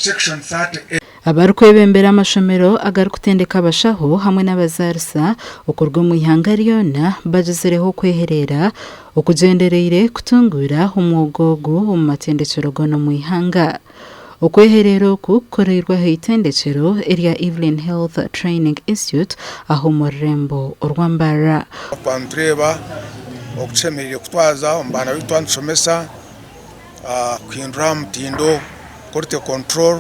Section 38. Abarikwebembera amashomero agarikutendeka abashaho hamwe n'abazaarisa okuruga omu ihanga ryona bagizireho okwehereera okugyendereire kutunguura omwoga ogu omu matendekyero goona omu ihanga. Okwehereera oku kukoreirwe aha itendekyero erya Evelyn Health Training Institute aha omu rurembo orwa Mbarara. Twaba nitureeba oku tushemereire kutwaza omu baana baitu twaba nitushomesa, kuhindura aha mutindo, quality control,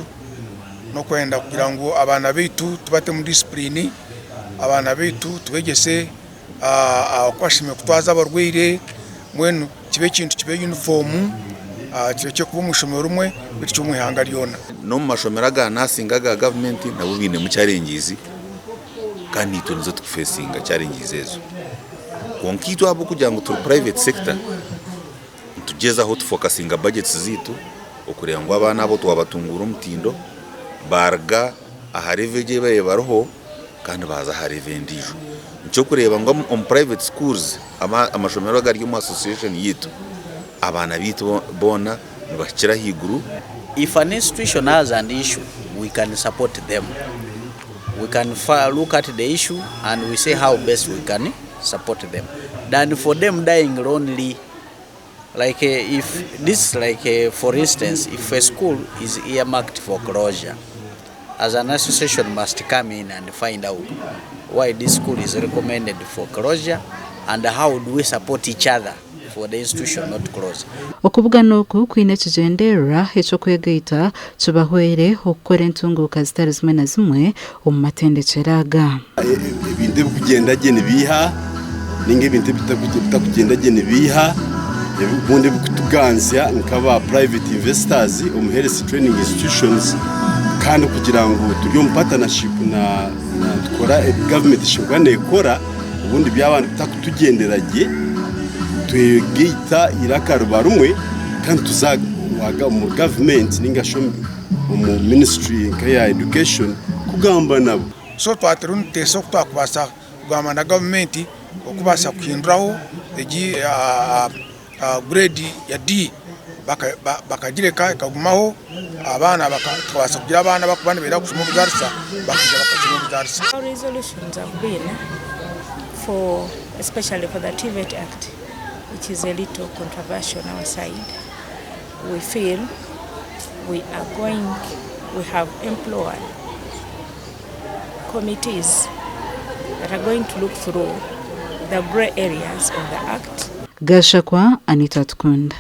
n'okwenda kugira ngu abaana baitu tubatemu disipuriini, abaana baitu tubegyese oku bashemereire kutwaza abarwaire, mbwenu kibe ekintu kibe yunifoomu kirekye kuba omu ishomero rimwe beitu kibe omu ihanga ryona. N'omu mashomero aga naasingi aga gavumenti nabo bainemu challenges kandi naitwe nizo turikufeesinga challenges ezo. Kwonka itwe ahabw'okugira ngu turi private sector, nitugyezaho tufokasinga budgets zaitu okureeba ngu abaana abo twabatunguura omutindo baaruga aha level egi ei baabaire bariho kandi baaza aha level endiijo. Nikyo orikureeba ngu omu private schools amashomero agari omu association yaitu, abaana baitu boona nibahikira ahaiguru. If an institution has an issue, we can support them. We can look at the issue and we say how best we can support them than for them dying lonely. Like if this like for instance if a school is earmarked for closure, as an association must come in and find out why this school is recommended for closure and how do we support each other for the institution not to close. Okubugana oku kwine ekigyendererwa eky'okwegaita kibahwere okukora entunguuka zitari zimwe na zimwe omu matendekyero aga. Ebintu ebirikugyenda gye nibiiha ninga ebintu ebitakugyenda gye nibiiha obundi ebirikutuganzya nk'aba private investors omu health training institutions kandi kugira ngu turi omu partnership na tukora ebi gavumenti eshemereire kuba neekora obundi byaba bitakutugyendera gye twegaita eiraka riba rimwe kandi tuza omu gavumenti ninga shi omu minisitule nk'eya education kugamba nabo. So twaba turiyo nituteesa oku twakubaasa kugamba na gavumenti okubaasa kuhinduraho egi grade ya D bakagireka ekagumaho abaana tukabaasa kugira abaana abarikuba nibenda kushoma obuzaarisa bakaija bakashoma obuzaarisa. Our resolutions have been for especially for the TVET Act which is a little controversial on our side. We feel we are going, we have employed committees that are going to look through the grey areas of the act. Gashakwa Anita Atukunda.